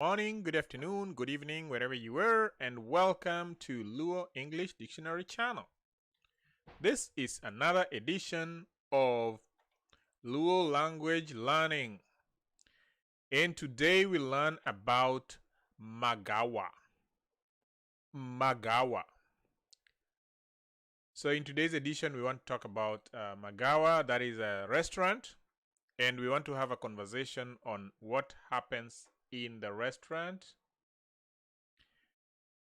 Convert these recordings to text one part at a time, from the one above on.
Morning, good afternoon, good evening, wherever you were, and welcome to Luo English Dictionary channel. This is another edition of Luo Language Learning. And today we learn about Magawa. Magawa. So in today's edition, we want to talk about Magawa, that is a restaurant, and we want to have a conversation on what happens in the restaurant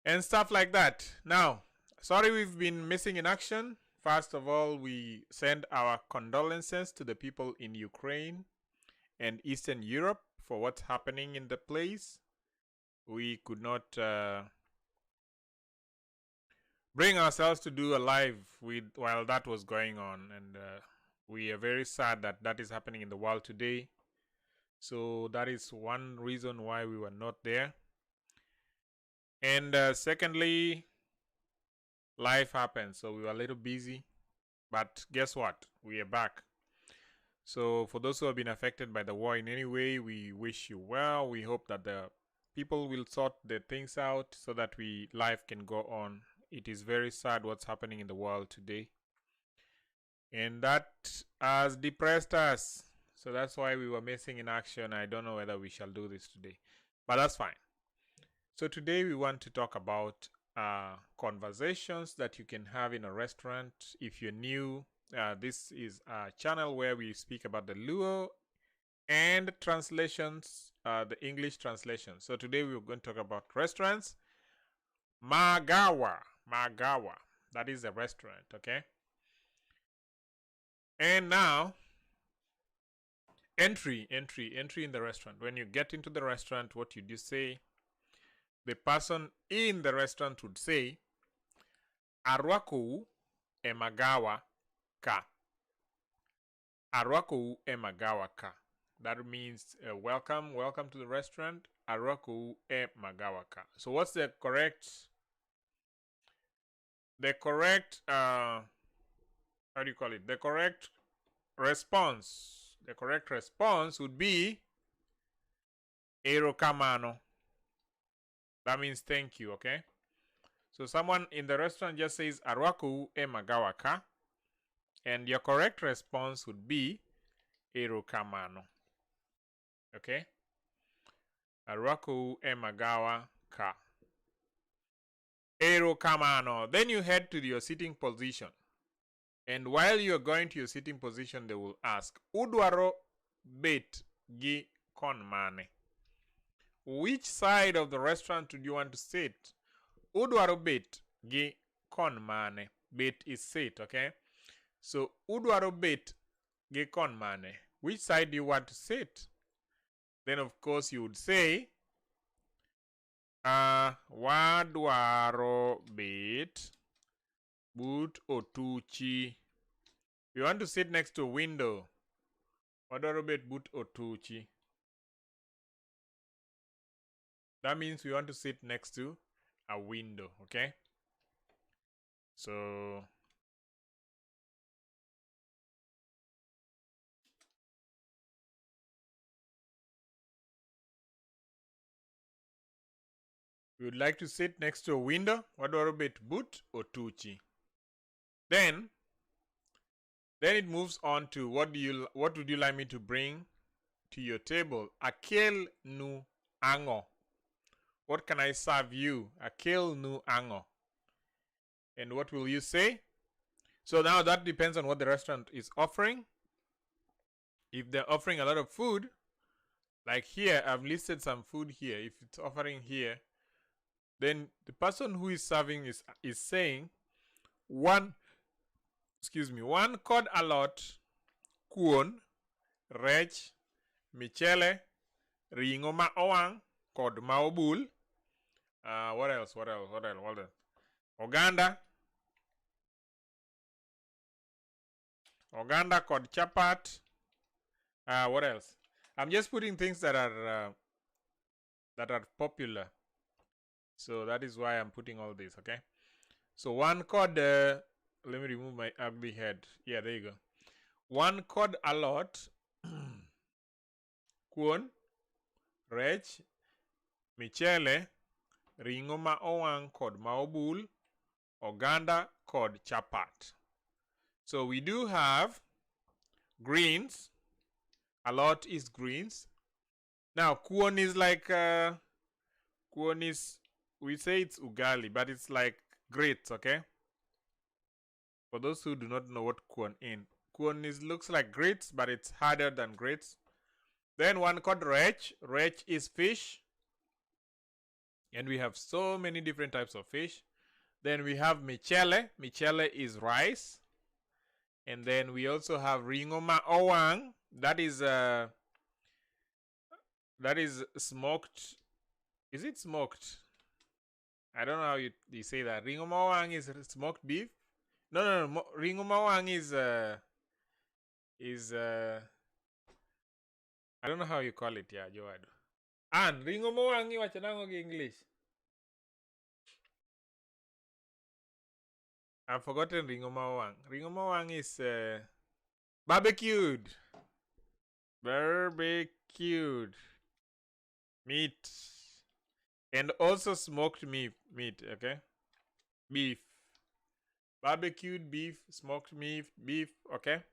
and stuff like that. Now, sorry we've been missing in action. First of all, we send our condolences to the people in Ukraine and Eastern Europe for what's happening in the place. We could not bring ourselves to do a live with while that was going on, and we are very sad that that is happening in the world today. So that is one reason why we were not there. And secondly, life happened, so we were a little busy. But guess what? We are back. So for those who have been affected by the war in any way, we wish you well. We hope that the people will sort their things out so that we life can go on. It is very sad what's happening in the world today. And that has depressed us. So that's why we were missing in action. I don't know whether we shall do this today, but that's fine. So today we want to talk about conversations that you can have in a restaurant. If you're new, this is a channel where we speak about the Luo and translations, the English translation. So today we're going to talk about restaurants. Magawa, Magawa, that is a restaurant, okay? And now, entry in the restaurant. When you get into the restaurant, what you do say? The person in the restaurant would say, Arwakou e magawa ka. Arwakou e magawa ka. That means welcome, welcome to the restaurant. Arwakou e magawa ka. So what's the correct, how do you call it? The correct response. The correct response would be Erokamano. That means thank you, okay? So someone in the restaurant just says Arwaku e magawa ka, and your correct response would be Erokamano. Okay? Arwaku e magawa ka. Erokamano. Then you head to your sitting position. And while you're going to your sitting position, they will ask, Udwaro bet gi kon mane? Which side of the restaurant do you want to sit? Udwaro bet gi kon mane? Bet is sit, okay? So, udwaro bet gi kon mane? Which side do you want to sit? Then, of course, you would say, wadwaro bet but otuchi. You want to sit next to a window. Wadwaro bet but otuchi. That means we want to sit next to a window, okay? So we would like to sit next to a window. Wadwaro bet but otuchi. Then it moves on to what would you like me to bring to your table? Akel nu ango. What can I serve you? Akel nu ango. And what will you say? So now that depends on what the restaurant is offering. If they're offering a lot of food, like here, I've listed some food here. If it's offering here, then the person who is serving is saying one cod alot, kuon, rech, michele, ring'o ma owang', kod ma obul. What else? Oganda. Oganda kod chapat. What else? I'm just putting things that are popular. So that is why I'm putting all this, okay? So one cod, let me remove my ugly head. Yeah, there you go. One cod alot, kuon, rech, Michele, ring'o ma owang' kod ma obul, oganda kod chapat. So we do have greens. Alot is greens. Now, kuon is like, kuon is, we say it's ugali, but it's like grits, okay? For those who do not know what kuon is. Kuon is looks like grits, but it's harder than grits. Then one called rech. Rech is fish. And we have so many different types of fish. Then we have michele. Michele is rice. And then we also have ring'o ma owang. That is smoked. Is it smoked? I don't know how you say that. Ring'o ma owang is smoked beef. No. Ring'o ma owang is I don't know how you call it, yeah, Joado. An ring'o mowang iwacho nang'o gi English? I've forgotten ring'o mowang. Ring'o mowang is barbecued. Barbecued meat. And also smoked meat, okay? Beef. Barbecued beef, smoked meat, beef, okay?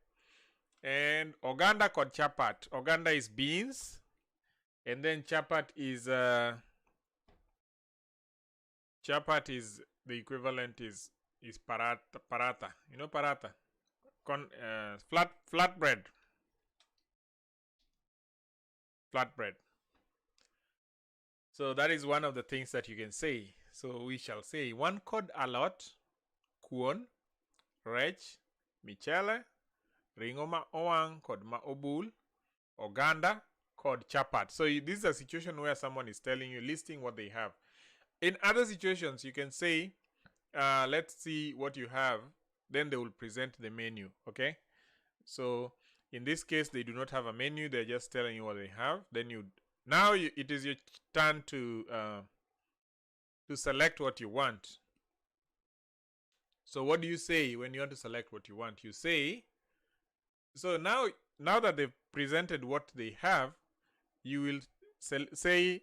And oganda kod chapat. Oganda is beans. And then chapat is the equivalent is paratha, paratha. You know paratha? Flat bread. Flatbread. So that is one of the things that you can say. So we shall say wan kod alot, kuon, rech, michele, ring'o ma owang' kod ma obul, oganda kod chapat. So this is a situation where someone is telling you, listing what they have. In other situations, you can say, let's see what you have. Then they will present the menu, okay? So in this case, they do not have a menu. They're just telling you what they have. Then it is your turn to select what you want. So what do you say when you want to select what you want? You say, so now that they've presented what they have, you will say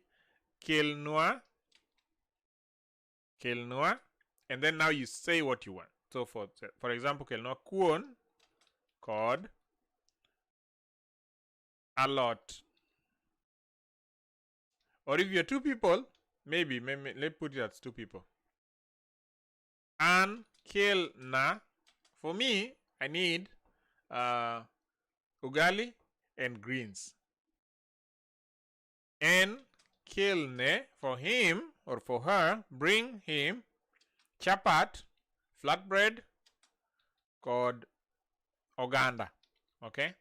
kelnwa, kelnwa, and then now you say what you want. So for example, kelnwa kuon kod alot. Or if you're two people, maybe let's put it as two people. An kelna. For me, I need ugali and greens. En kelne, for him or for her, bring him chapat, flatbread, kod oganda. Okay?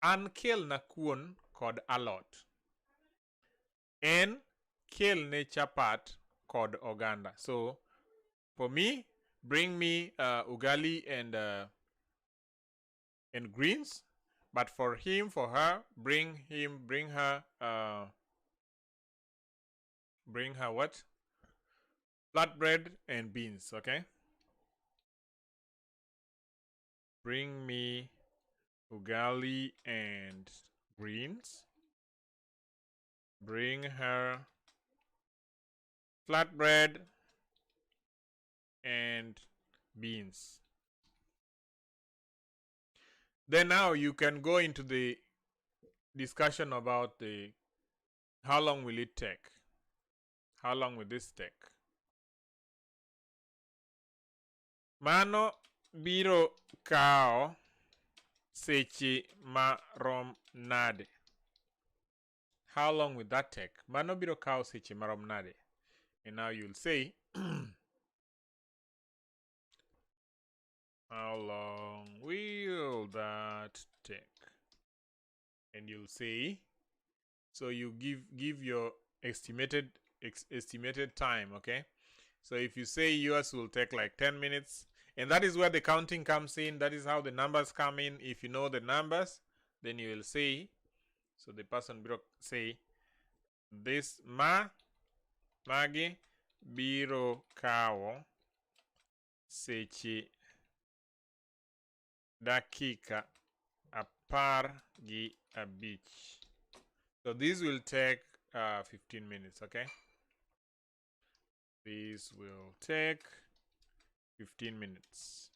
An kelna kuon kod alot. En kelne chapat kod oganda. So, for me, bring me ugali and greens. But for him, for her, bring him, bring her what? Flatbread and beans, okay? Bring me ugali and greens. Bring her flatbread and beans. Then now you can go into the discussion about the how long will it take? How long will this take? Mano biro kao seche marom nade? How long will that take? Mano biro kao seche marom nade? And now you'll say, how long will that take? And you'll say, so you give your estimated time, okay? So if you say yours will take like 10 minutes, and that is where the counting comes in. That is how the numbers come in. If you know the numbers, then you will say, so the person will say, this ma magi biro kawo seche dakika apar gi abich. So this will take 15 minutes, okay? This will take 15 minutes.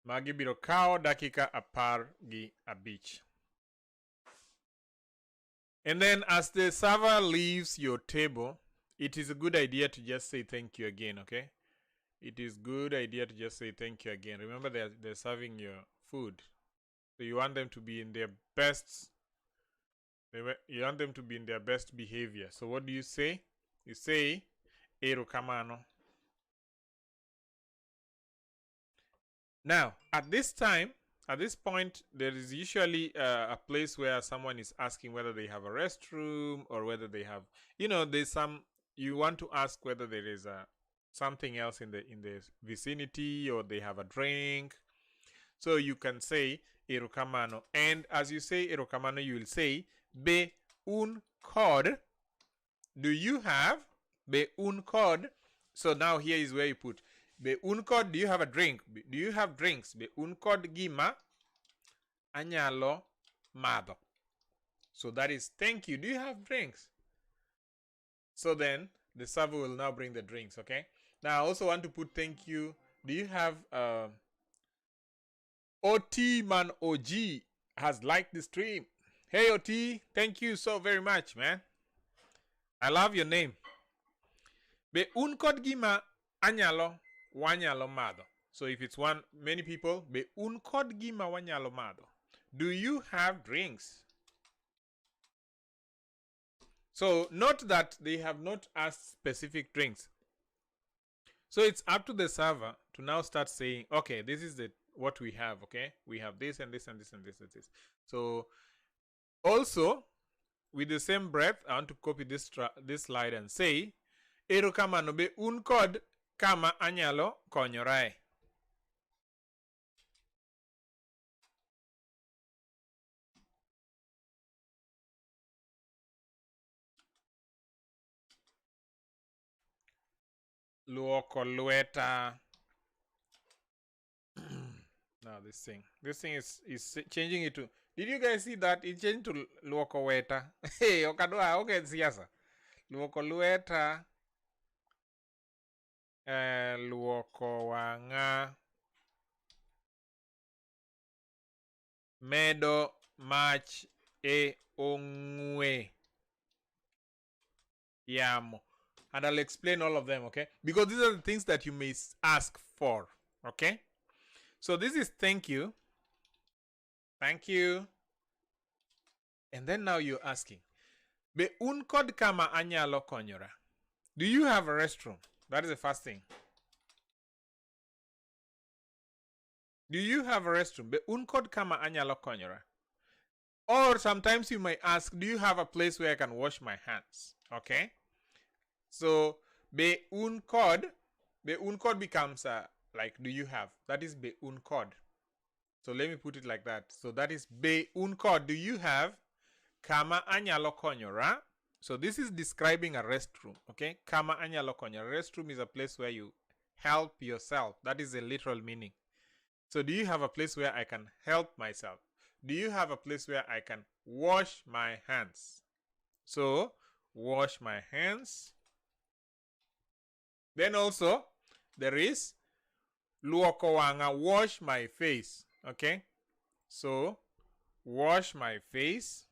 Magi biro kawo dakika apar gi abich. And then as the server leaves your table, it is a good idea to just say thank you again, okay? It is good idea to just say thank you again. Remember, they're serving your food. So you want them to be in their best, you want them to be in their best behavior. So what do you say? You say, Erokamano. Now, at this time, at this point, there is usually a place where someone is asking whether they have a restroom or whether they have, you know, there's some, you want to ask whether there is a something else in the vicinity, or they have a drink. So you can say erokamano, and as you say erokamano, you will say be un kod. Do you have? Be un kod. So now here is where you put be un kod. Do you have a drink? Do you have drinks? Be un kod gima anyalo madho. So that is thank you. Do you have drinks? So then the server will now bring the drinks, okay? Now I also want to put thank you. Do you have OT Man OG has liked the stream. Hey OT, thank you so very much, man. I love your name. Be un kod gima anyalo wanyalo madho. So if it's one many people, be un kod gima wanyalo madho. Do you have drinks? So note that they have not asked specific drinks. So it's up to the server to now start saying, okay, this is the what we have, okay? We have this and this and this and this and this. So also, with the same breath, I want to copy this this slide and say, erokamano be un kod kama anyalo konyorae. Luoko lweta. Now this thing is changing it to, did you guys see that? It changed to luoko weta. Hey, okadwa, okay, siasa. Luoko lweta, luoko wanga, medo mach e ong'we yamo. And I'll explain all of them, okay? Because these are the things that you may ask for, okay? So this is thank you. Thank you. And then now you're asking, be un kod kama anyalo konyora. Do you have a restroom? That is the first thing. Do you have a restroom? Be un kod kama anyalo konyora. Or sometimes you may ask, do you have a place where I can wash my hands? Okay. So be un kod becomes a, like, do you have? That is be un kod. So let me put it like that. So that is be un kod. Do you have kama anyalo konyora? So this is describing a restroom, okay? Kama anyalo konyora. Restroom is a place where you help yourself. That is the literal meaning. So do you have a place where I can help myself? Do you have a place where I can wash my hands? So wash my hands. Then also there is luoko wanga, wash my face. Okay, so wash my face.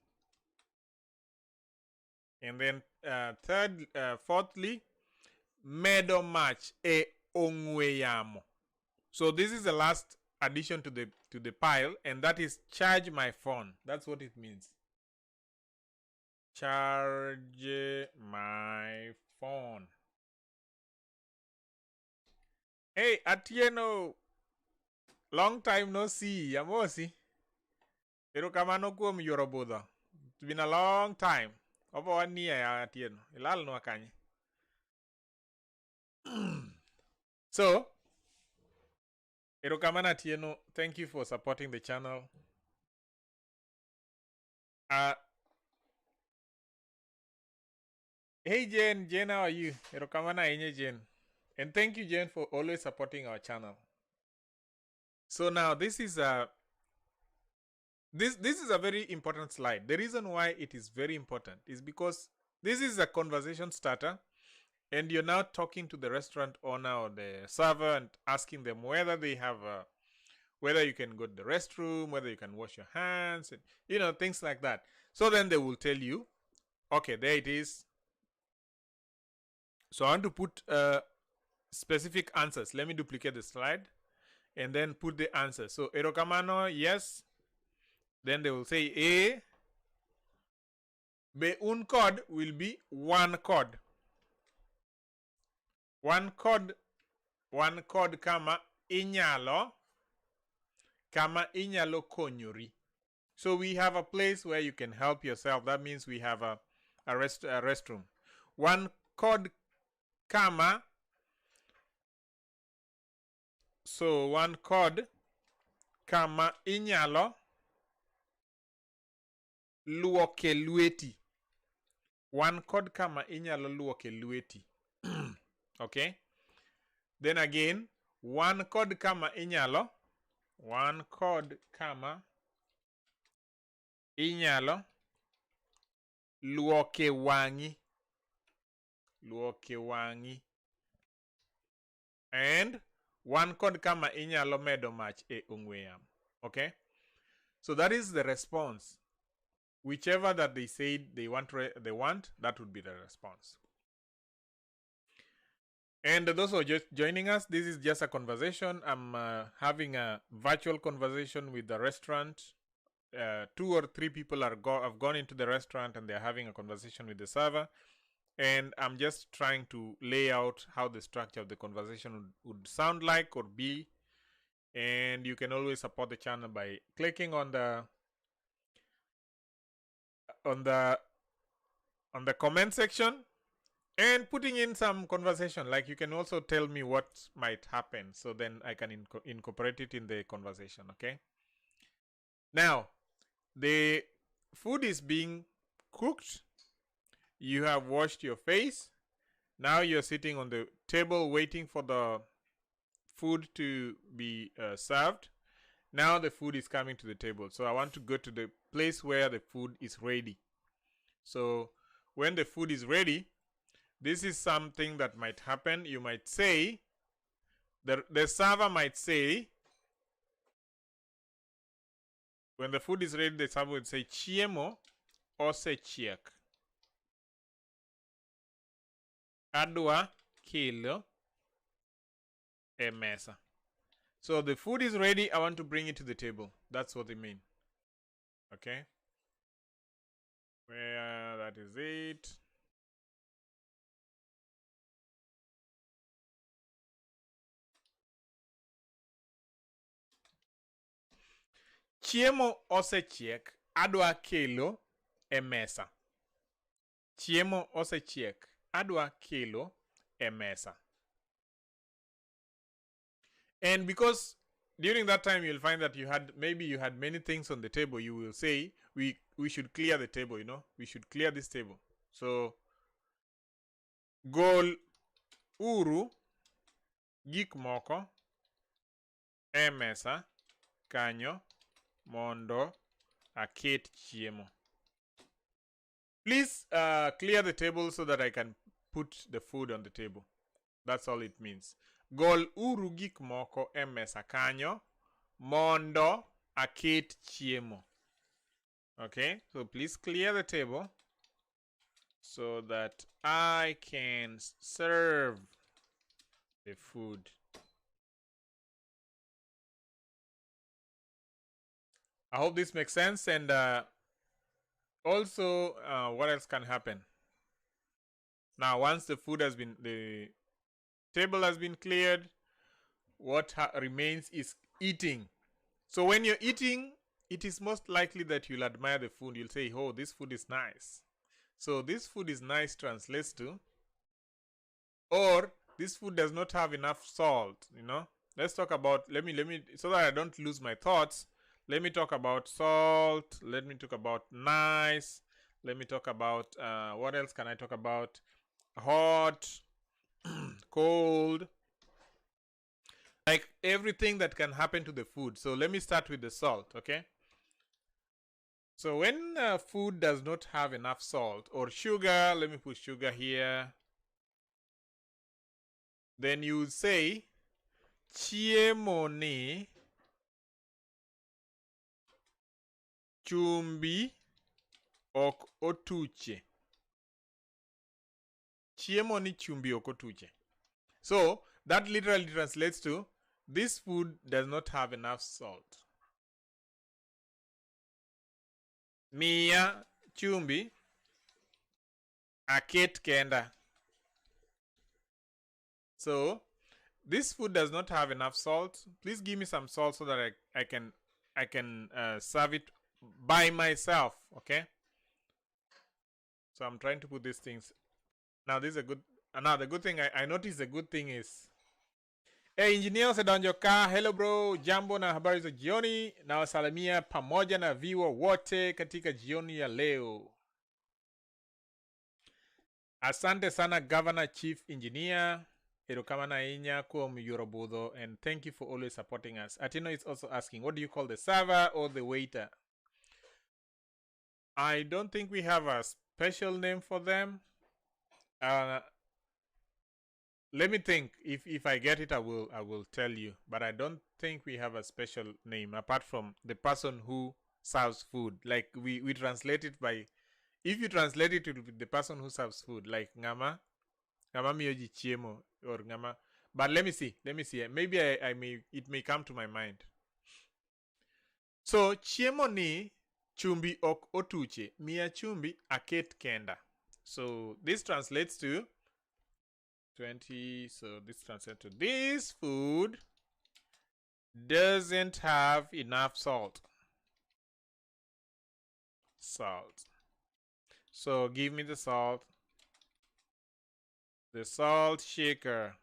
And then fourthly, medo mach e ong'we yamo. So this is the last addition to the pile, and that is charge my phone. That's what it means. Charge my phone. Hey, Atieno, long time no see. Amosi. Erokamano kuom yuoro budho. It's been a long time. Over 1 year, Atieno. Ilalnwa kanye. So, erokamano Atieno, thank you for supporting the channel. Hey Jane, Jane, how are you? Erokamano ahinya Jane. And thank you, Jane, for always supporting our channel. So now this is This is a very important slide. The reason why it is very important is because this is a conversation starter, and you're now talking to the restaurant owner or the server and asking them whether they have a, whether you can go to the restroom, whether you can wash your hands, and things like that. So then they will tell you, okay, there it is. So I want to put specific answers. Let me duplicate the slide and then put the answer. So erokamano, yes. Then they will say A. Be un kod will be wan kod. Wan kod, wan kod kama inyalo konyori. So we have a place where you can help yourself. That means we have a restroom. Wan kod kama. So wan kod kama inyalo luoke lweti. Wan kod kama inyalo luoke lweti. Okay. Then again, wan kod kama inyalo, wan kod kama inyalo luoke wang'i. Luoke wang'i. And wan kod kama inyalo medo mach e ong'we yamo. Okay. So that is the response. Whichever that they said they want, that would be the response. And those who are just joining us, this is just a conversation. I'm having a virtual conversation with the restaurant. 2 or 3 people have gone into the restaurant and they're having a conversation with the server. And I'm just trying to lay out how the structure of the conversation would sound like or be. And you can always support the channel by clicking on the comment section and putting in some conversation. You can also tell me what might happen, so then I can incorporate it in the conversation. Okay. Now, the food is being cooked. You have washed your face. Now you're sitting on the table waiting for the food to be served. Now the food is coming to the table. So I want to go to the place where the food is ready. So when the food is ready, this is something that might happen. You might say, the server might say, when the food is ready, the server would say, Chiemo osechiek. Adwa kelo e mesa. So the food is ready. I want to bring it to the table. That's what they mean. Okay. Where that is it. Chiemo osechiek, adwa kelo e mesa. Chiemo osechiek, adwa kelo e mesa. And because during that time you'll find that maybe you had many things on the table, you will say, we should clear the table, we should clear this table. So, gol uru gik moko e mesa kanyo mondo aket chiemo. Please clear the table so that I can put the food on the table. That's all it means. Gol uru gik moko e mesa kanyo mondo aket chiemo. Okay, so please clear the table so that I can serve the food. I hope this makes sense. And also, what else can happen? Now, once the food has been, the table has been cleared, what remains is eating. So when you're eating, it is most likely that you'll admire the food. You'll say, oh, this food is nice. So this food is nice translates to, or this food does not have enough salt, you know. Let's talk about, let me, let me, so that I don't lose my thoughts, let me talk about salt. Let me talk about nice. Let me talk about, what else can I talk about? Hot, cold, like everything that can happen to the food. So let me start with the salt, okay? So when food does not have enough salt or sugar, let me put sugar here. Then you say, chiemo ni chumbi ok otuche. Chiemo ni chumbi ok otuche. So that literally translates to, this food does not have enough salt. Miya chumbi aket kenda. So this food does not have enough salt. Please give me some salt so that I can serve it by myself. Okay. So I'm trying to put these things. Now this is a good. Another good thing I noticed. A good thing is, hey, engineer osedonjo ka. Hello bro, jambo na habari za jioni. Nawasalimia pamoja na viewer wote katika jioni ya leo. Asante sana Governor Chief Engineer. Erokamano ahinya kuom yuoro budho, and thank you for always supporting us. Atino is also asking, what do you call the server or the waiter? I don't think we have a special name for them. Let me think. If I get it, I will tell you. But I don't think we have a special name apart from the person who serves food. Like we translate it by, if you translate it, it will be the person who serves food. Like ngama, ngama miyo ji chiemo, or ngama. But let me see. Let me see. Maybe it may come to my mind. So chiemo ni chumbi ok otuche. Miya chumbi aket kenda. So this translates to 20. So this translates to this food doesn't have enough salt. Salt. So give me the salt. The salt shaker.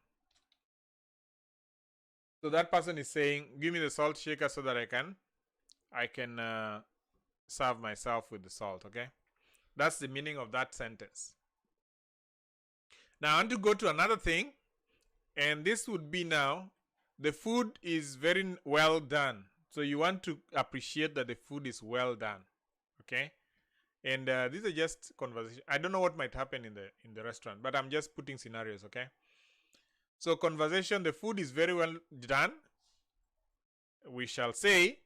So that person is saying, give me the salt shaker so that I can serve myself with the salt. Okay. That's the meaning of that sentence. Now I want to go to another thing, and this would be now, the food is very well done. So you want to appreciate that the food is well done. Okay. And these are just conversation. I don't know what might happen in the restaurant, but I'm just putting scenarios. Okay. So conversation, the food is very well done. We shall say,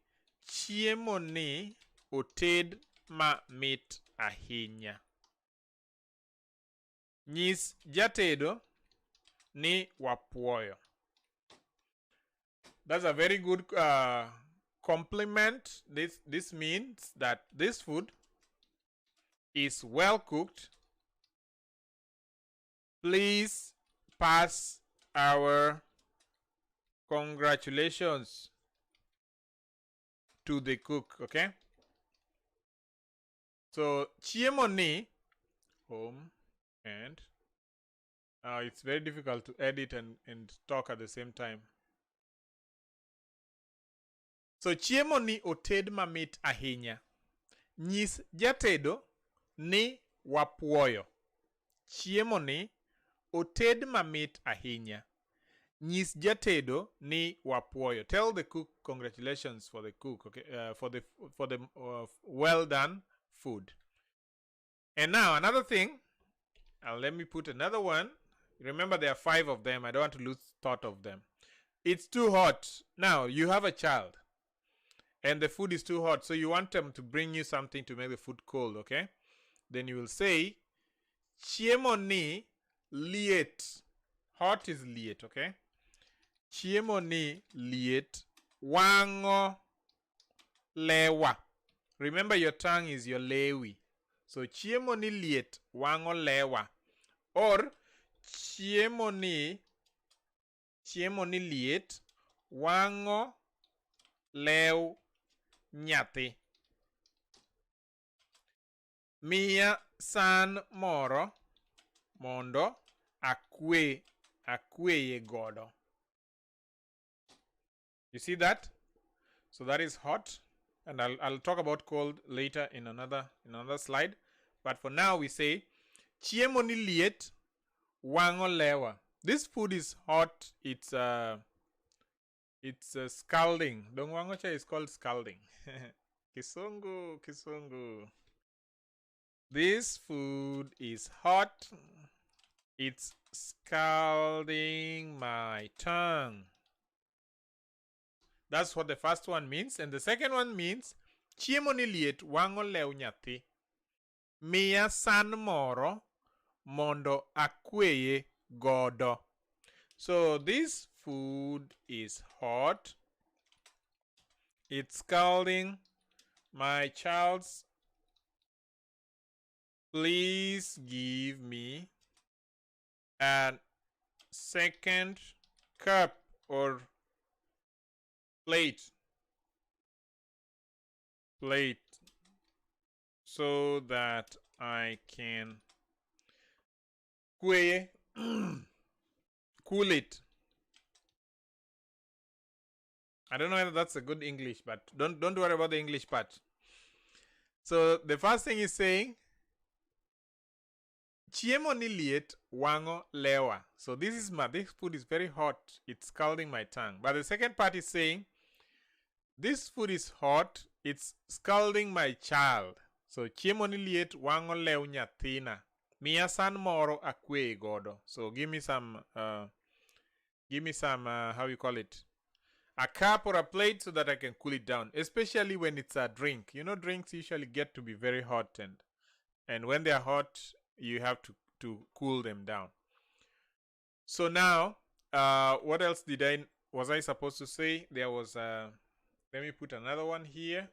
chiemo ni oted ma mit ahinya. Nyis jatedo ni wapuoyo. That's a very good compliment. This means that this food is well cooked. Please pass our congratulations to the cook. Okay. So chiemo ni home, and it's very difficult to edit and talk at the same time. So chiemo ni oted mamit ahinya. Nyis jatedo ni wapuoyo. Chiemo ni oted mamit ahinya. Nyis jatedo ni wapuoyo. Tell the cook congratulations for the cook, okay, for the well done food. And now another thing, let me put another one. Remember, there are 5 of them. I don't want to lose thought of them. It's too hot. Now you have a child and the food is too hot, so you want them to bring you something to make the food cold, okay? Then you will say chiemo ni liet. Hot is liet, okay? Chiemo ni liet wango lewa. Remember, your tongue is your lewi. So chiemo ni liet wango lewa, or chiemo ni liet wango lew nyathi. Miya san moro mondo akweye godo. You see that? So that is hot, and I'll talk about cold later in another slide. But for now we say chiemo ni liet wango lewa. This food is hot. It's scalding. Dong wango cha is called scalding. Kisungu, Kisungu. This food is hot. It's scalding my tongue. That's what the first one means. And the second one means chiemo ni liet wang'o lew nyathi. Miya san moro mondo akweye godo. So this food is hot. It's scalding my child's. Please give me a second cup or plate. Plate so that I can cool it. I don't know whether that's a good English, but don't worry about the English part. So the first thing is saying, chiemo ni liet wang'o lewa. So this food is very hot. It's scalding my tongue. But the second part is saying, this food is hot. It's scalding my child. So chiemo ni liet wang'o lew nyathina. Miya san moro akweye godo. So give me some, how you call it? A cup or a plate so that I can cool it down, especially when it's a drink. You know, drinks usually get to be very hot, and when they are hot, you have to cool them down. So now, what else was I supposed to say? There was a, let me put another one here.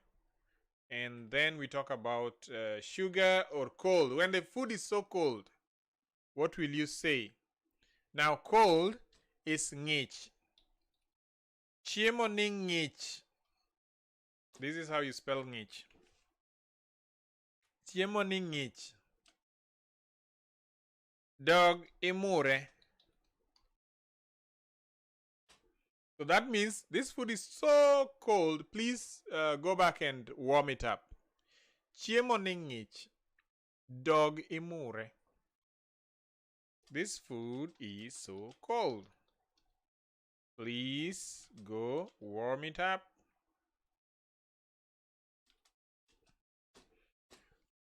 And then we talk about sugar or cold. When the food is so cold, what will you say? Now, cold is ng'ich. Chiemo ni ng'ich. This is how you spell ng'ich. Chiemo ni ng'ich. Dog imure. So that means this food is so cold, please go back and warm it up. Chiemo ni ng'ich. Dog imure. This food is so cold. Please go warm it up.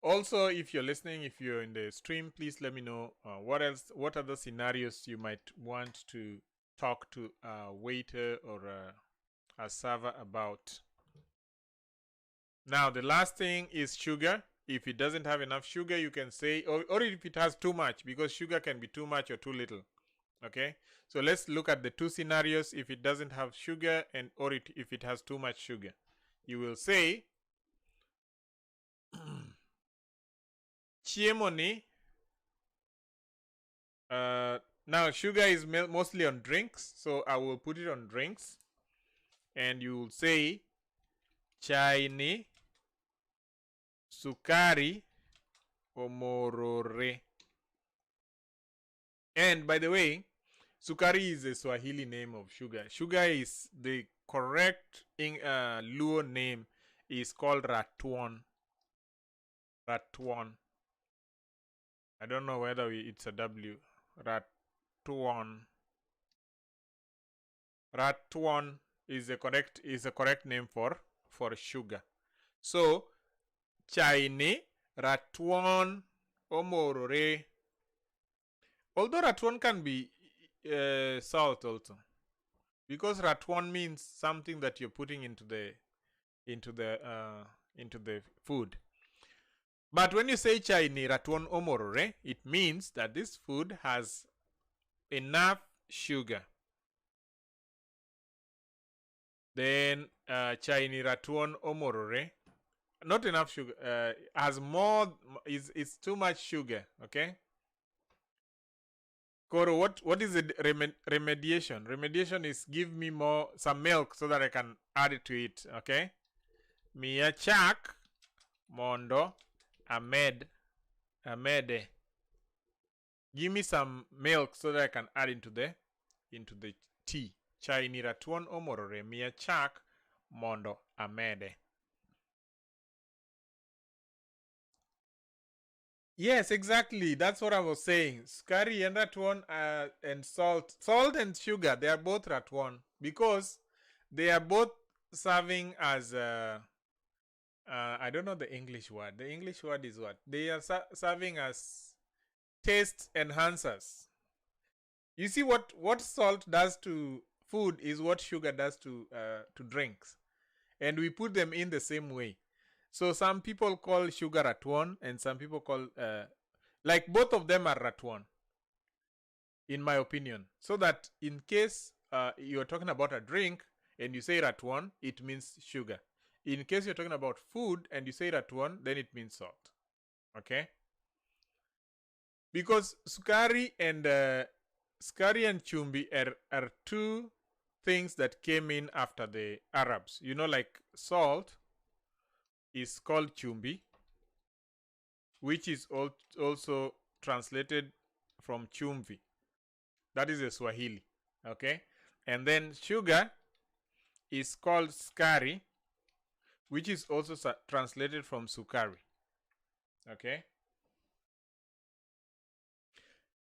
Also, if you're listening, if you're in the stream, please let me know what other scenarios you might want to talk to a waiter or a server about. Now, the last thing is sugar. If it doesn't have enough sugar, you can say, or if it has too much, because sugar can be too much or too little. Okay, so let's look at the two scenarios. If it doesn't have sugar and or if it has too much sugar, you will say, chiemo ni. Now sugar is mostly on drinks, so I will put it on drinks, and you will say chai ni sukari omorore. And by the way, sukari is a Swahili name of sugar. Sugar is the correct Luo name is called ratuon. Ratuon. I don't know whether it's a W. Ratuon. Ratuon is the correct name for sugar. So chai ni ratuon omorore. Although ratuon can be salt also, because ratuon means something that you're putting into the food. But when you say chai ni ratuon omorore, it means that this food has enough sugar. Then chai ni ratuon omorore, not enough sugar, has more, is too much sugar. Okay. Koro, what is the remediation? Remediation is give me more, some milk so that I can add it to it, okay? Miya chak mondo amede. Give me some milk so that I can add into the tea. Chai ni ratuon omorore. Miya chak mondo amede. Yes, exactly. That's what I was saying. Sukari and ratuon and salt. Salt and sugar, they are both ratuon because they are both serving as I don't know the English word. The English word is what? They are serving as taste enhancers. You see what salt does to food is what sugar does to drinks. And we put them in the same way. So some people call sugar ratuon and some people call, like both of them are ratuon, in my opinion. So that in case you're talking about a drink and you say ratuon, it means sugar. In case you're talking about food and you say ratuon, then it means salt. Okay? Because sukari and chumbi are two things that came in after the Arabs. You know, like salt is called chumbi, which is also translated from chumvi. That is a Swahili. Okay? And then sugar is called skari, which is also translated from sukari. Okay?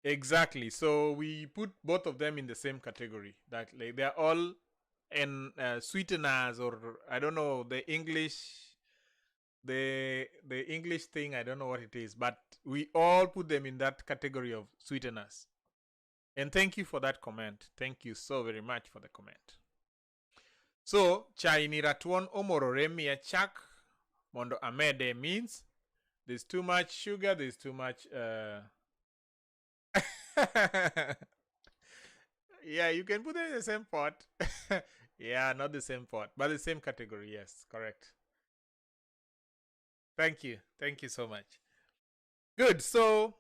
Exactly. So we put both of them in the same category. That like they're all in sweeteners, or I don't know the English, the English thing. I don't know what it is, but we all put them in that category of sweeteners. And thank you for that comment. Thank you so very much for the comment. So chai ni ratuon omorore miya chak mondo amede means there's too much sugar, there's too much. Yeah, you can put it in the same pot. Yeah, not the same pot, but the same category. Yes, correct. Thank you. Thank you so much. Good. So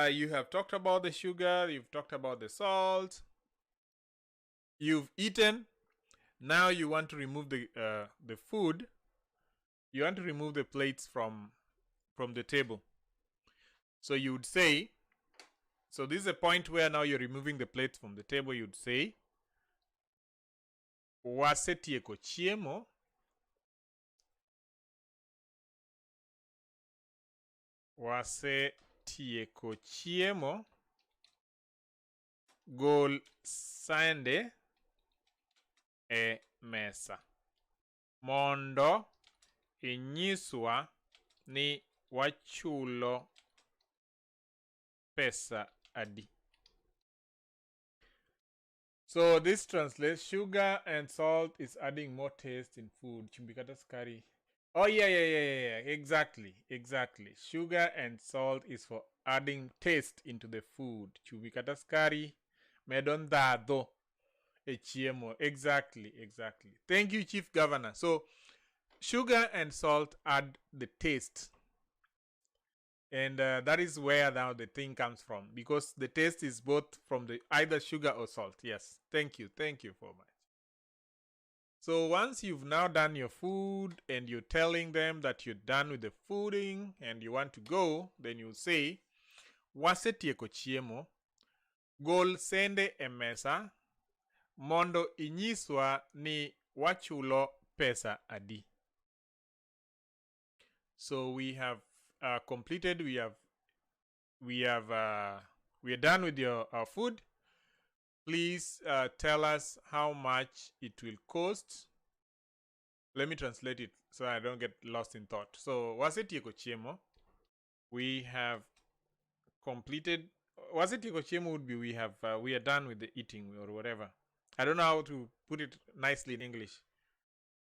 you have talked about the sugar. You've talked about the salt. You've eaten. Now you want to remove the food. You want to remove the plates from the table. So you would say, so this is a point where now you're removing the plates from the table. You'd say, wasetieko chiemo. Wasetieko chiemo. Gol sande e mesa. Mondo inyiswa ni wachulo pesa adi. So this translates sugar and salt is adding more taste in food. Chumbi kata sukari. Oh yeah. Exactly. Sugar and salt is for adding taste into the food. Chumbi kata sukari medo ndhadhu e chiemo. Exactly. Thank you, Chief Governor. So sugar and salt add the taste. And that is where now the thing comes from, because the taste is both from the either sugar or salt. Yes. Thank you. Thank you for much. So once you've now done your food and you're telling them that you're done with the fooding and you want to go, then you say, wasetieko chiemo, gol sende e mesa, mondo inyiswa ni wachulo pesa adi. So we have completed. We are done with your food. Please tell us how much it will cost. Let me translate it so I don't get lost in thought. So wasetieko chiemo, we have completed. Wasetieko chiemo would be we are done with the eating or whatever. I don't know how to put it nicely in English.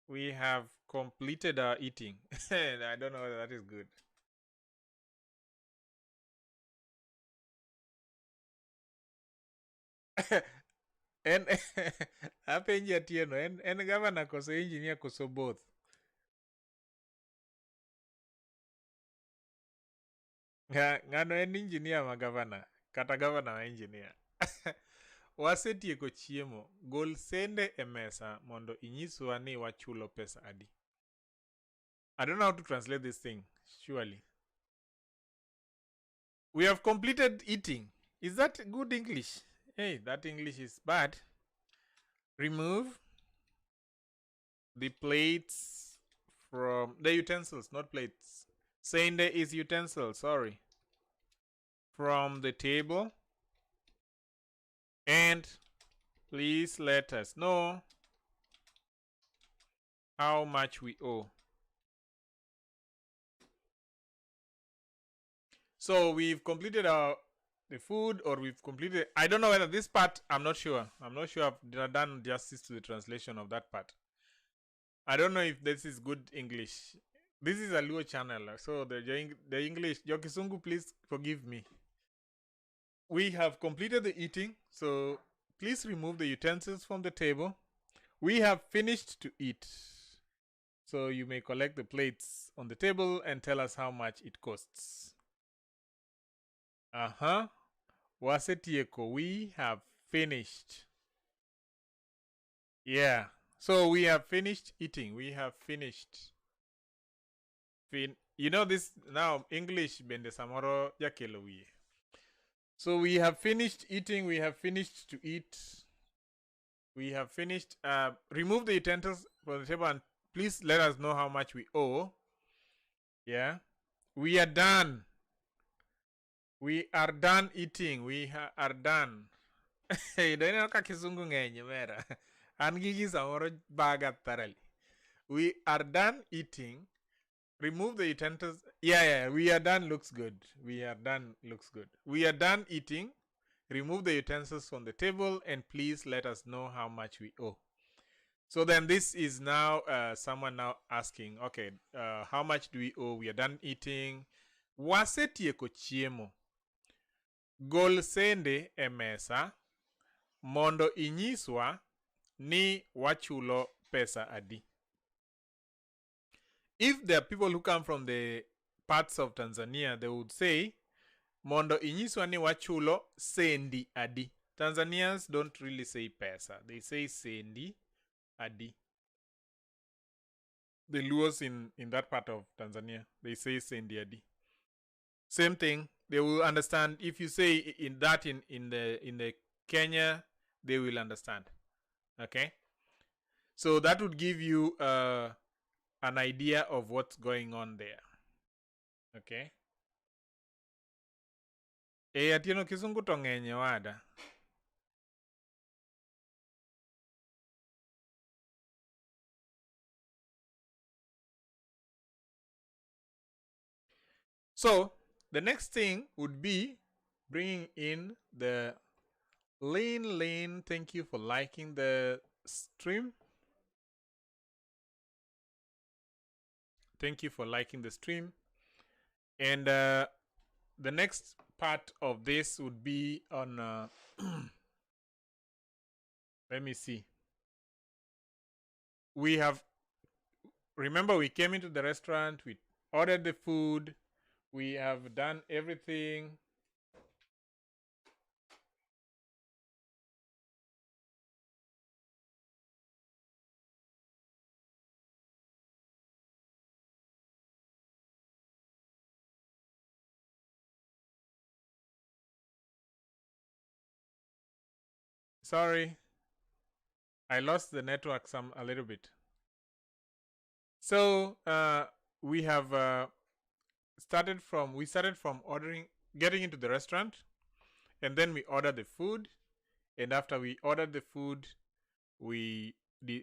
We have completed our eating. I don't know whether that is good. En apenji Atieno, en governor koso engineer koso both? Ng'ano en engineer ma governor kata governor ma engineer? Wasetieko chiemo, gol sende e mesa mondo inyiswa ni wachulo pesa adi. I don't know how to translate this thing, surely. We have completed eating. Is that good English? Hey, that English is bad. Remove the plates from the utensils, not plates. Sende is utensil, sorry. From the table. And please let us know how much we owe. So we've completed our the food, or we've completed, I don't know whether this part, I'm not sure. I'm not sure I've done justice to the translation of that part. I don't know if this is good English. This is a Luo channel, so the English, Jokisungu, please forgive me. We have completed the eating, so please remove the utensils from the table. We have finished to eat. So you may collect the plates on the table and tell us how much it costs. Uh-huh. Wasetieko, we have finished. Yeah. So we have finished eating. We have finished. You know this now, English bende samoro jakelo wiye. So we have finished eating. We have finished to eat. We have finished. Remove the utensils from the table and please let us know how much we owe. Yeah. We are done. We are done eating. We are done. Hey, don't ka kizungu ng'eny mera. An gigi samoro baga thoroughly. We are done eating. Remove the utensils. Yeah. We are done looks good. We are done looks good. We are done eating. Remove the utensils from the table and please let us know how much we owe. So then this is now someone now asking, okay, how much do we owe? We are done eating. Wasetieko chiemo. Gol sende e mesa mondo inyiswa ni wachulo pesa adi. If there are people who come from the parts of Tanzania, they would say, mondo inyiswa ni wachulo sendi adi. Tanzanians don't really say pesa. They say sendi adi. The Luos in that part of Tanzania, they say sendi adi. Same thing. They will understand if you say in that in the Kenya, they will understand. Okay, so that would give you an idea of what's going on there. Okay. E atieno kizungu to ng'eny wada. So the next thing would be bringing in the Lin. Thank you for liking the stream. Thank you for liking the stream. And the next part of this would be on, let me see. We have, remember we came into the restaurant, we ordered the food, we have done everything. Sorry, I lost the network a little bit. So we have started from ordering, getting into the restaurant, and then we ordered the food. And after we ordered the food, we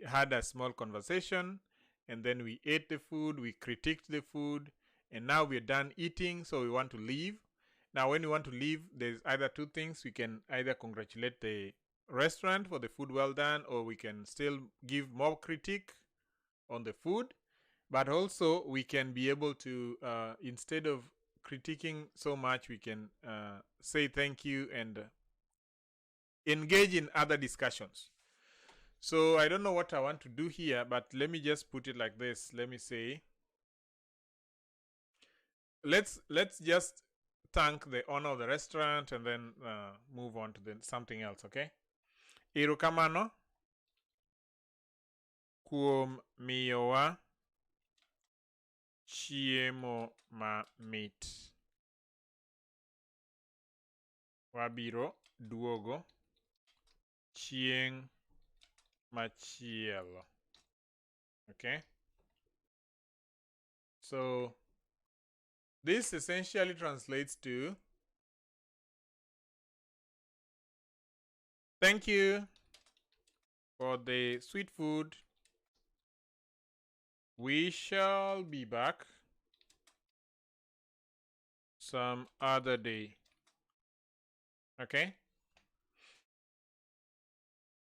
had a small conversation, and then we ate the food, we critiqued the food, and now we're done eating, so we want to leave. Now, when we want to leave, there's either two things. We can either congratulate the restaurant for the food well done, or we can still give more critique on the food. But also we can be able to, instead of critiquing so much, we can say thank you and engage in other discussions. So I don't know what I want to do here, but let me just put it like this. Let me say, let's just thank the owner of the restaurant and then move on to something else, okay? Erokamano kuom miyowa chiemo mamit. Wabiro duogo chieng' machielo. Okay? So this essentially translates to thank you for the sweet food. We shall be back soon. some other day. Okay?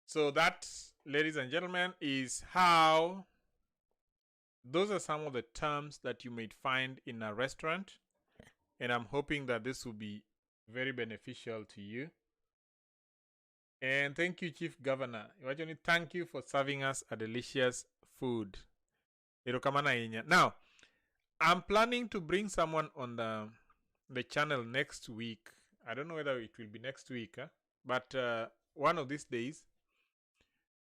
So that, ladies and gentlemen, is how those are some of the terms that you may find in a restaurant. And I'm hoping that this will be very beneficial to you. And thank you, Chief Governor. Iwacho thank you for serving us a delicious food. Erokamano ahinya. Now, I'm planning to bring someone on the channel next week. I don't know whether it will be next week, huh? But one of these days,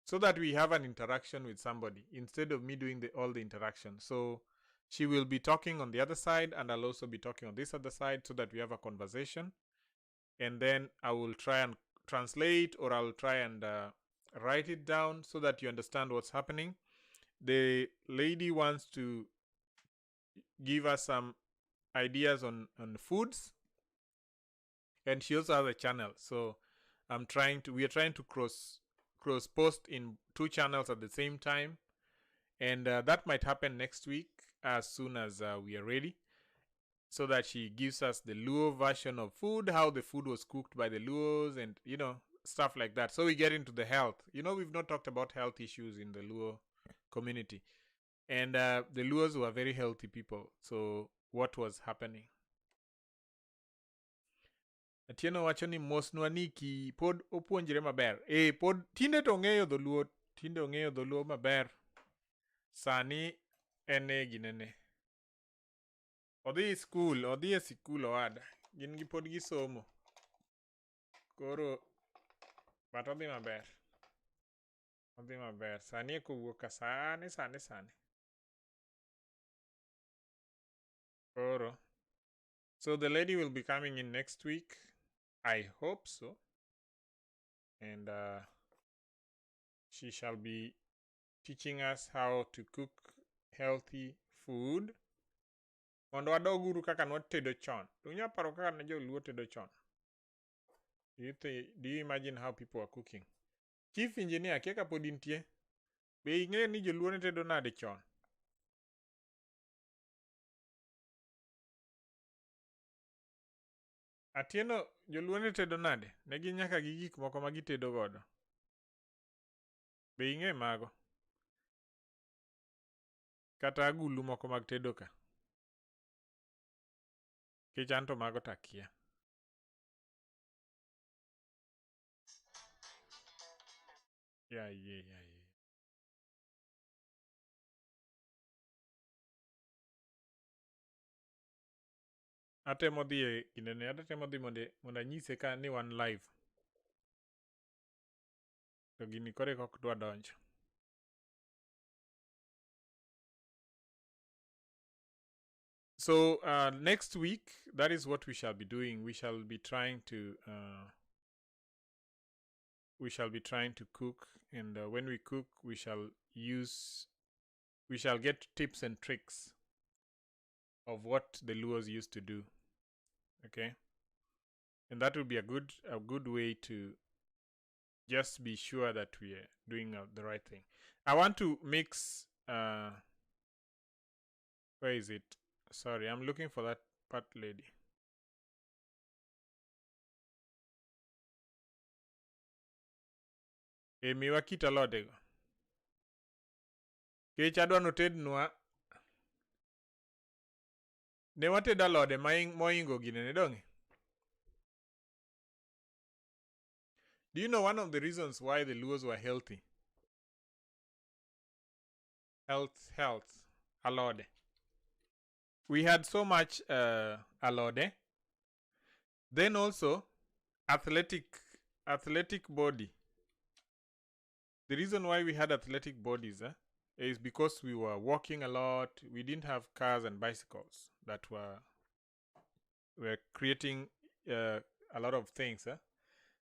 so that we have an interaction with somebody instead of me doing all the interaction. So she will be talking on the other side, and I'll also be talking on this other side so that we have a conversation. And then I will try and translate, or I'll try and write it down so that you understand what's happening. The lady wants to give us some ideas on foods, and she also has a channel. So we are trying to cross post in two channels at the same time, and that might happen next week as soon as we are ready, so that she gives us the Luo version of food, how the food was cooked by the Luos, and you know, stuff like that. So we get into the health. You know, we've not talked about health issues in the Luo community, and the Luos were very healthy people. So what was happening? Atieno wacho ni mosnwa Niki pod opuonjre maber. Eh, pod tinde to ong'eyo dholuo, tinde ong'eyo dholuo maber. Sani en e ginene. Odhi skul, odhi e sikul owada. Gin gi pod gisomo. Koro but odhi maber. Odhi maber. Sani eka owuok ka sani sani sani. Koro. So the lady will be coming in next week. I hope so. And she shall be teaching us how to cook healthy food. Mondo wadoguru kaka nwatedo chon. Unya paro kaka ne joluo tedo chon? Do you imagine how people are cooking? Chief Engineer, kia ka pod intie? Be ing'eyo ni joluo ne tedo nade chon? Atieno, joluo ne tedo nade? Ne gin nyaka gi gik moko ma gitedo godo. Be ing'e mago? Kata agulu moko mag tedo ka? Nikech an to mago to akia. Yeah. Atemo dhi e kindene, atemo dhi mondo anyise ka ni wan live. To gini koro eka ok dwa donjo. So next week, that is what we shall be doing. We shall be trying to cook, and when we cook, we shall get tips and tricks of what the Luos used to do. Okay, and that will be a good way to just be sure that we are doing the right thing. I want to mix. Where is it? Sorry, I'm looking for that part lady. E miwa kit alodego. Kech adwa notednwa. Ne watedo alode moingo ginene donge? Do you know one of the reasons why the Luos were healthy? Health, health, alode. We had so much alode. Then also, athletic body. The reason why we had athletic bodies is because we were walking a lot. We didn't have cars and bicycles that were creating a lot of things.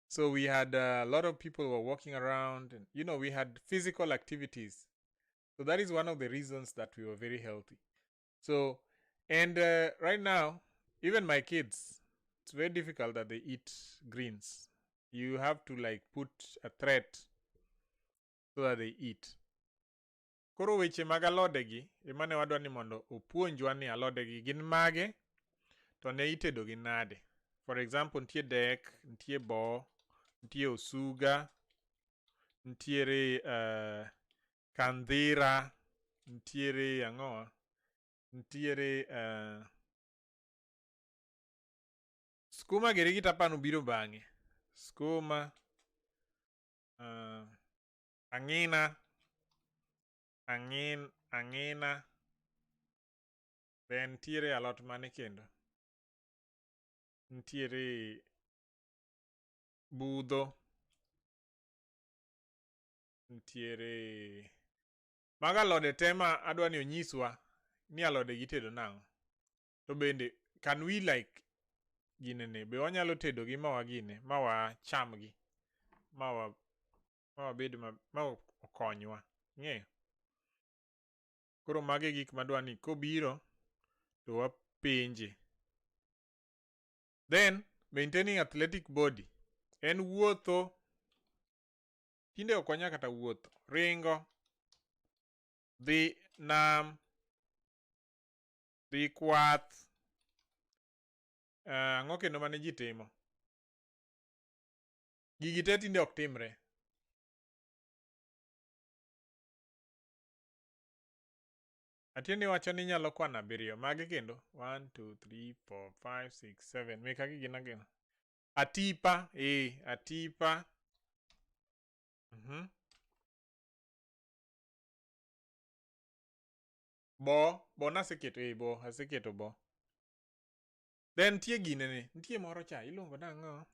So we had a lot of people were walking around, and we had physical activities. So that is one of the reasons that we were very healthy. So, and right now, even my kids, it's very difficult that they eat greens. You have to like put a threat so that they eat. Koro weche mag alodegi ema ne wadwa ni mondo opuonjwa ni alodegi gin mage. To ne itedo gi nade? For example, nitie dek, nitie bo, nitie osuga, nitiere kandhira, nitiere ang'owa, nitiere skuma giri gi tapano biro bang'e. Skuma, ang'ina, ang'ina. Then nitiere alot mane kendo? Nitiere budho. Nitiere mago alode te ma adwa ni onyiswa ni alode gi itedo nang'o. To bende can we like ginene be wanyalo tedo gi ma wagine ma wachamgi ma wabed ma okonywa. Ing'eyo? Koro mago e gik madwa ni kobiro to wapenje. Then maintaining athletic body en wuotho. Tinde ok wanyal kata wuotho. Ringo, dhi nam, dhi kwath. Ang'o kendo mane ji timo? Gigi te tinde ok timre. Atieno wacho ni inyalo kwano abiriyo. Magi kendo? 1, 2, 3, 4, 5, 6, 7. Mekagi gin agina. Atipa. Atipa. Bo. Bo naseketo. Bo. Aseketo bo. Then nitie ginene. Nitie moro cha. Iluongo nang'o?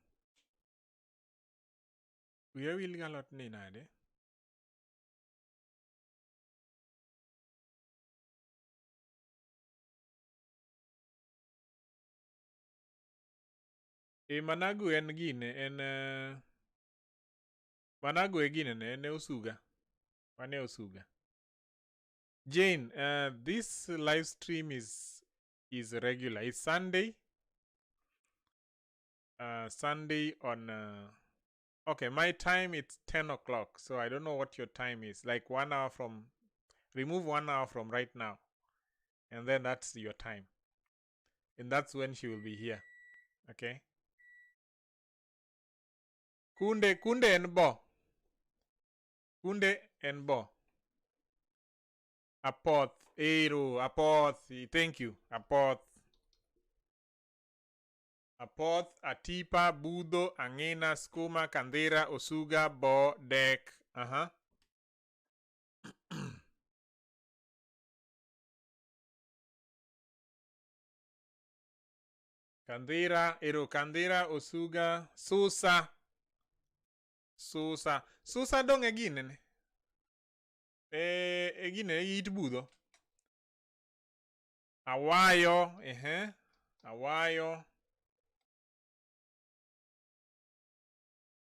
Wiya wil gi alot ni nade? Managu en gine, en managu e ginene, en e osuga. Mano e osuga. Jane, this live stream is regular. It's Sunday. Sunday on okay, my time it's 10 o'clock. So I don't know what your time is. Like 1 hour from, remove 1 hour from right now. And then that's your time. And that's when she will be here. Okay. Kunde, kunde en bo. Kunde en bo. Apoth, ero, apoth, thank you. Apoth. Apoth, atipa, budho, ang'ina, skuma, kandhira, osuga, bo, dek. Aha. Kandhira, ero, kandhira, osuga, susa. Susa. Susa dong' e ginene. E gine, e it budho. Awayo, ehe. Awayo.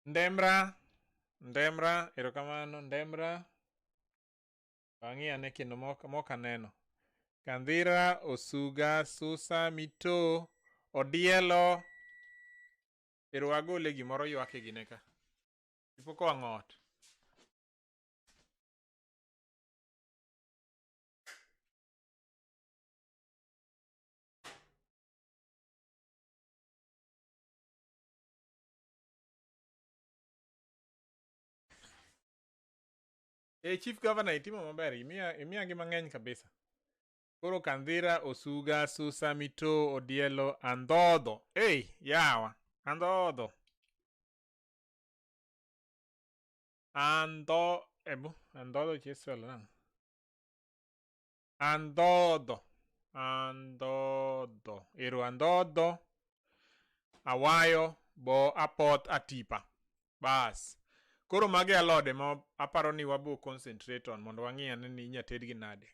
Ndemra. Ndemra, erokamano, ndemra. Wang'i ane kendo mok aneno. Kandhira, osuga, susa, mito, odielo. Ero wagole gimoro ywak e gine ka. Ipo kowang'o ot. Chief Governor itimo maber, imiya gi mang'eny kabisa. Koro kandhira, osuga, susa, mito, odielo, andhodho. Ei, yawa, andhodho. Andho, ebu, andhodho chiswelo nang'o? Andhodho. Andhodho. Ero andhodho. Awayo, bo, apoth, atipa. Bas. Koro magi alode ma aparo ni wabo concentrate on mondo wang'i ane ni inya tedgi nade.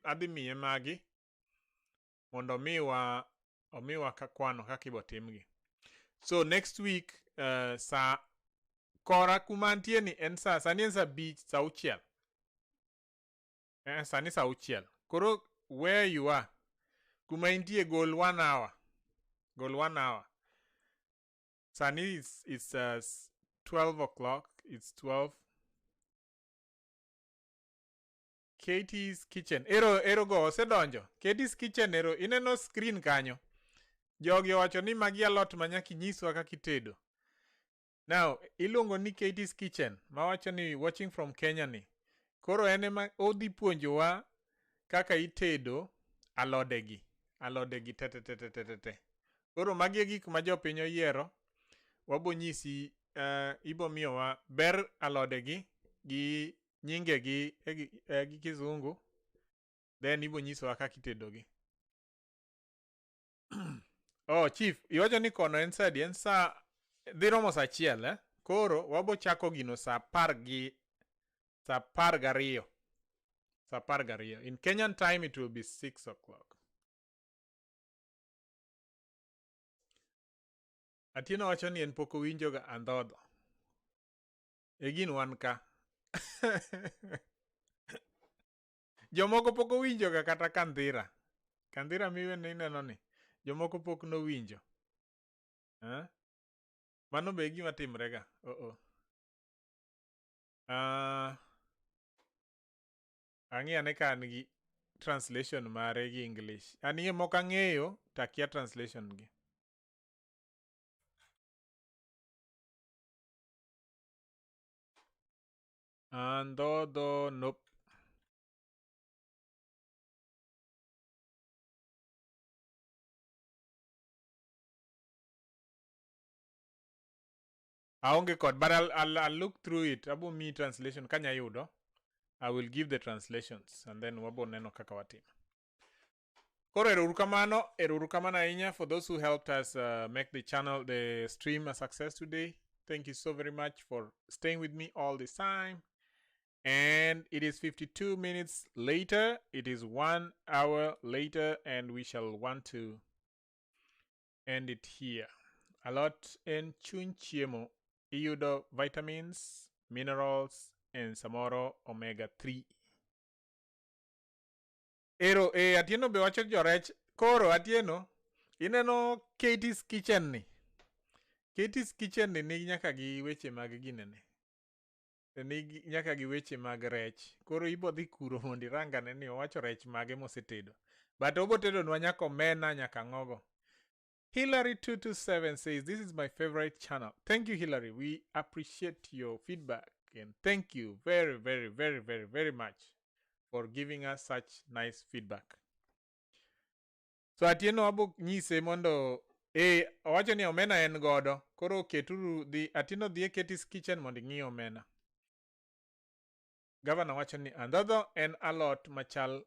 Adhi miye magi mondo omiwa kwano kaka ibo timgi. So next week, sa kora kuma antie ni en sa, sani en sa abich, sa auchiel. Sani sa auchiel. Koro where you are, kuma intie gol 1 hour. Gol 1 hour. Sani it's 12 o'clock. It's 12. Katie's Kitchen. Ero, ero go, osedonjo. Katie's Kitchen, ero. Ineno screen kanyo. Jogi owacho ni magi alot ma nyaka inyiswa kaka itedo. Now, iluongo ni Katie's Kitchen, mawacho ni watching from Kenya ni. Koro en ema odhi puonjowa kaka itedo alodegi. Alodegi te te te te te te te. Koro magi e gik ma jopiny oyiero. Wabo nyisi, ibo miyowa ber alodegi gi nyingegi gi kizungu. Then ibo nyisowa kaka itedogi. Oh, chief, iwacho ni kono en sa adi? En sa dhi romo sa achiel, eh? Koro wabo chako gino sa apar gi sa apar gariyo. Sa apar gariyo. In Kenyan time it will be 6 o'clock. Atieno wacho ni en pok owinjo ga andhodho. E gin wan ka. Jomoko pok owinjo ga kata kandhira. Kandhira miwene ineno ni. Jomoko pok nowinjo. Eh? Mano be e gima timre ga. Oh oh. Ang'i ane ka an gi translation mare gi English. An moko ang'eyo to akia translation gi. Andhodho, nope. Aonge kod, but I'll look through it. Abo mi translation kanya yudo. I will give the translations and then wabo neno kaka watimo. Koro ero kamano, ero kamano ahinya for those who helped us make the channel, the stream a success today. Thank you so very much for staying with me all this time. And it is 52 minutes later. It is 1 hour later, and we shall want to end it here. Alot en chuny chiemo. Iyudo vitamins, minerals, and samoro omega 3. Ero, Atieno be wacho jorech. Koro, Atieno, ineno Katie's Kitchen ni. Katie's Kitchen ni nigi nyaka gi weche mag ginene. Nigi nyaka gi weche mag rech. Koro ibo dhi kuro mondo irangane ni owacho rech mage mosetedo. But obo tedonwa nyaka omena nyaka ng'ogo. Hillary227 says, "This is my favorite channel." Thank you, Hillary. We appreciate your feedback. And thank you very, very, very, very, very much for giving us such nice feedback. So Atieno abo nyise mondo owacho ni omena en godo. Koro keturu dhi Atieno dhi e Katie's Kitchen mondo ing'i omena. Governor wacho ni andhodho en alot machal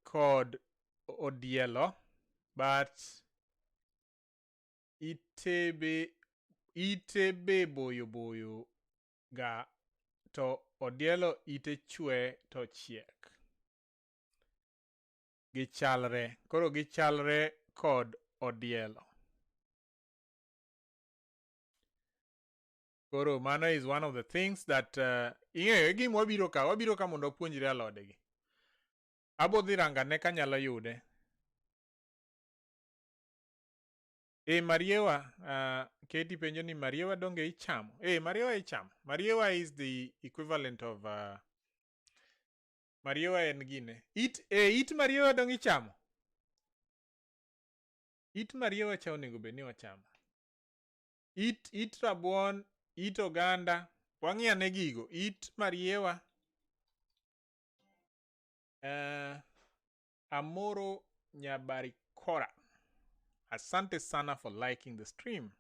kod odielo, but ite be boyo boyo ga to odielo ite chwe to chiek. Gichalre. Koro gichalre kod odielo. Koro mano is one of the things that ing'eyo e gima wabiro ka mondo wapuonjre alode gi. Abo dhi rangane kanyalo yude. E mariewa, Katie penjo ni mariewa donge ichamo? E mariewa ichamo. Mariewa is the equivalent of mariewa en gine. It mariewa donge ichamo? It mariewa cha onego bed ni wachamo. It rabuon, it oganda, wang'i ane gigo. It mariewa. Amoro Nyabarikora. Asante sana for liking the stream.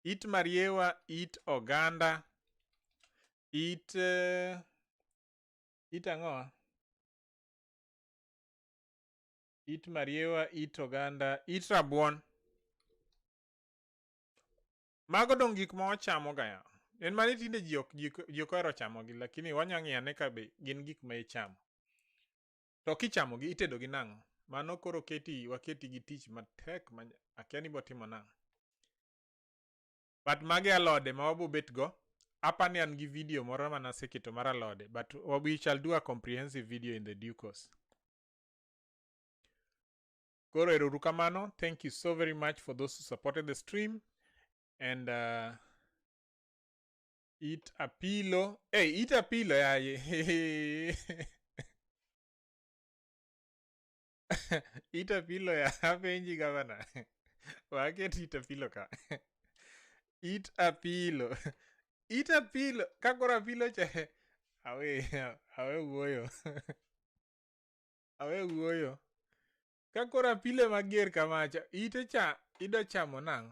It mariewa, it oganda, it ang'o? It mariewa, it oganda, it rabuon. Mago dong gik ma wachamo ga ya. En mani tinde ji ok ohero chamogi, lakini wanya ng'iyo ane ka be gin gik ma ichamo. To kichamogi itedo gi nang'o? Mano koro keti waketi gi tich matek ma akia ni botimo nang'o. But magi alode ma wabo bet go. Apa ni an gi video moro manaseketo mar alode, but we shall do a comprehensive video in the due course. Koro ero uru kamano. Thank you so very much for those who supported the stream. And it apilo. Hey, it apilo yaye. It apilo ya apenji gavana. Waket it apilo ka. It apilo. It apilo. Ka koro apilo cha awe wuoyo. Awe wuoyo. Ka koro apilo mager kamacha, ite cha idwa chamo nang'o?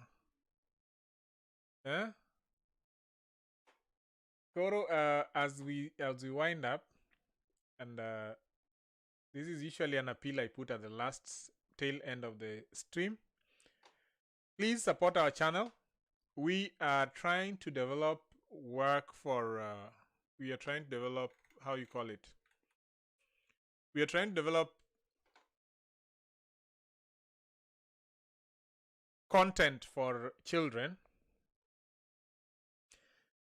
Eh? Koro as we wind up, and this is usually an appeal I put at the last tail end of the stream. Please support our channel. We are trying to develop work for. We are trying to develop, how you call it. We are trying to develop content for children.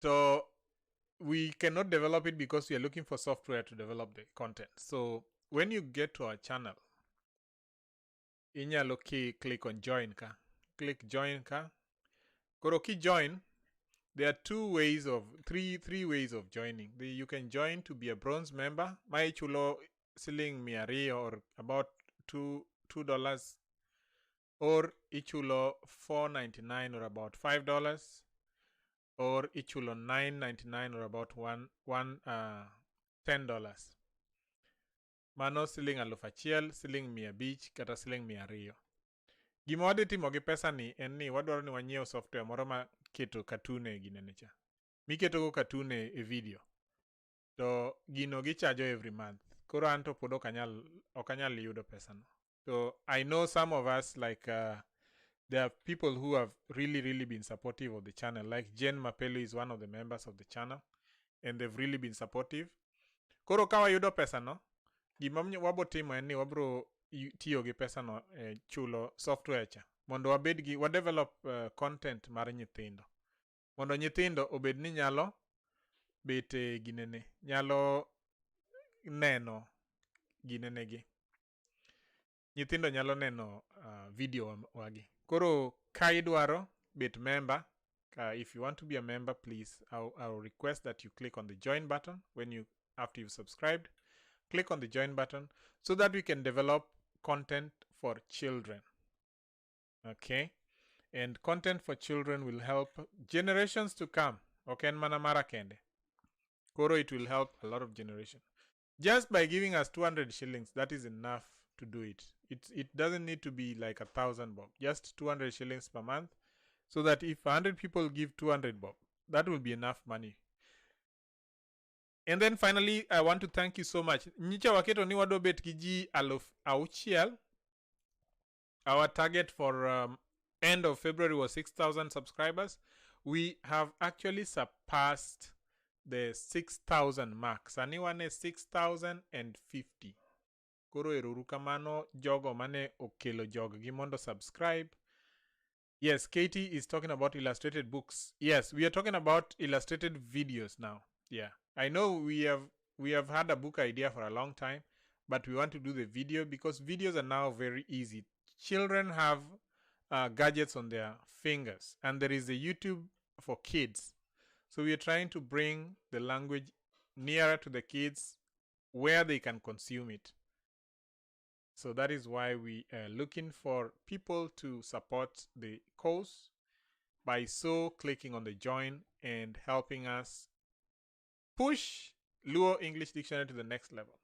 So we cannot develop it because we are looking for software to develop the content. So when you get to our channel, inyalo ki click on join ka. Click join ka. Koro ki join, there are two ways of three ways of joining. You can join to be a bronze member. Ma ichulo siling 200 or about $2, or ichulo 4.99 or about $5, or ichulo 9.99 or about one one $10. Mano siling 1,000, siling 500 kata siling 200. Gima wadhi timo gi pesa ni en ni wadwaro ni wanyiew software moro ma keto cartoon e ginene cha. Miketo go cartoon e video. To gino gichajo every month. Koro an to pod ok anyal yudo pesa no. So I know some of us, like there are people who have really, really been supportive of the channel. Like Jen Mapelu is one of the members of the channel, and they've really been supportive. Koro ka wayudo pesa no, gima wabo timo en ni wabro tiyo gi pesa no e chulo software cha mondo wabed gi wa develop content mar nyithindo. Mondo nyithindo obed ni nyalo bet e ginene, nyalo neno ginene gi. Nyithindo nyalo neno video wagi. Koro ka idwaro bet member, if you want to be a member, please, I'll request that you click on the join button when you after you've subscribed. Click on the join button so that we can develop content for children. Okay? And content for children will help generations to come. Ok en mana mara kende. Koro it will help a lot of generations. Just by giving us 200 shillings, that is enough to do it. It doesn't need to be like 1,000 bob. Just 200 shillings per month. So that if 100 people give 200 bob, that will be enough money. And then finally, I want to thank you so much. Nyicha waketo ni wadwa bet gi ji 6,000. Our target for end of February was 6,000 subscribers. We have actually surpassed the 6,000 mark. Sani wan e 6,050. Koro ero kamano jogo mane okelo jog gi mondo subscribe. Yes, Katie is talking about illustrated books. Yes, we are talking about illustrated videos now. Yeah. I know we have had a book idea for a long time, but we want to do the video because videos are now very easy. Children have gadgets on their fingers, and there is a YouTube for kids. So we are trying to bring the language nearer to the kids where they can consume it. So that is why we are looking for people to support the cause by so clicking on the join and helping us push Luo English Dictionary to the next level.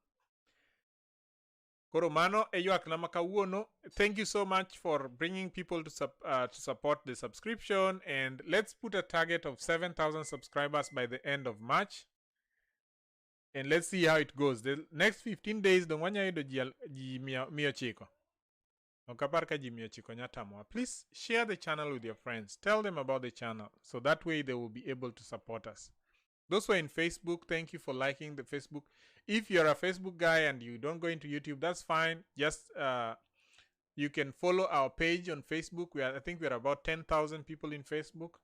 Koro mano e ywak na ma kawuono. Thank you so much for bringing people to support the subscription, and let's put a target of 7,000 subscribers by the end of March. And let's see how it goes. The next 15 days dong wanya yudo ji 900. Ok apar ka ji 900 nya tamowa. Please share the channel with your friends. Tell them about the channel so that way they will be able to support us. Those who are in Facebook, thank you for liking the Facebook. If you're a Facebook guy and you don't go into YouTube, that's fine. Just you can follow our page on Facebook. I think we are about 10,000 people in Facebook,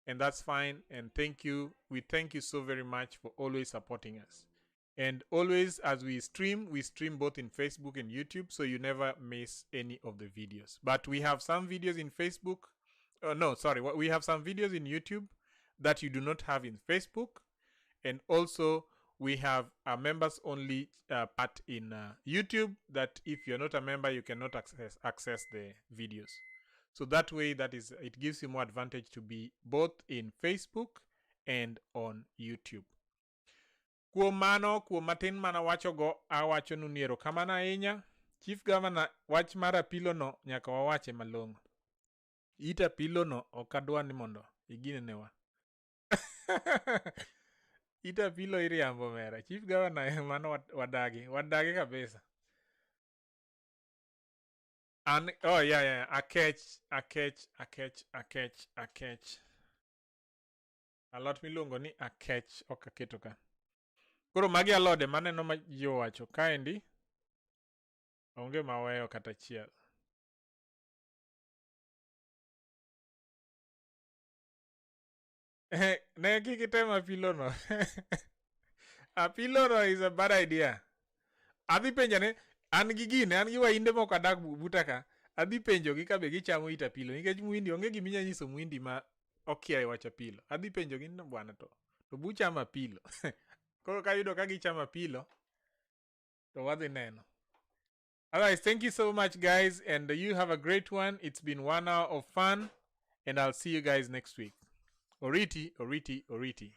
and that's fine. And thank you. We thank you so very much for always supporting us. And always, as we stream both in Facebook and YouTube, so you never miss any of the videos. But we have some videos in Facebook. No, sorry. We have some videos in YouTube that you do not have in Facebook. And also, we have a members only part in YouTube that if you're not a member, you cannot access the videos. So So that way, that is, it gives you more advantage to be both in Facebook and on YouTube. Kuom mano, kuom matin mana wachogo, awachonu ni erokamano ahinya. Chief Governor, wach mar apilo no nyaka wawache malong'o. It apilo no ok adwa ni mondo iginenewa. It apilo iriambo mera. Chief Governor, mano wadagi. Wadagi kabisa. An, oh yeah. Akech, akech, akech, akech, akech. Alot miluongo ni akech ok aketo ka. Koro magi alode maneno ma ji owacho kaendi. Onge maweyo kata achiel. Ne kik item apilo no. Apilo no is a bad idea. Adhi penjo ne an gi gine, an gi wainde moko adak buta ka. Adhi penjo gi kabe gichamo it apilo nikech muhindi onge gima inya nyiso muhindi ma okia e wach apilo. Adhi penjo gi ni bwana to buchamo apilo. Koro kayudo ka gichamo apilo to wadhi neno. Otherwise, thank you so much, guys, and you have a great one. It's been 1 hour of fun, and I'll see you guys next week. Oriti, oriti, oriti.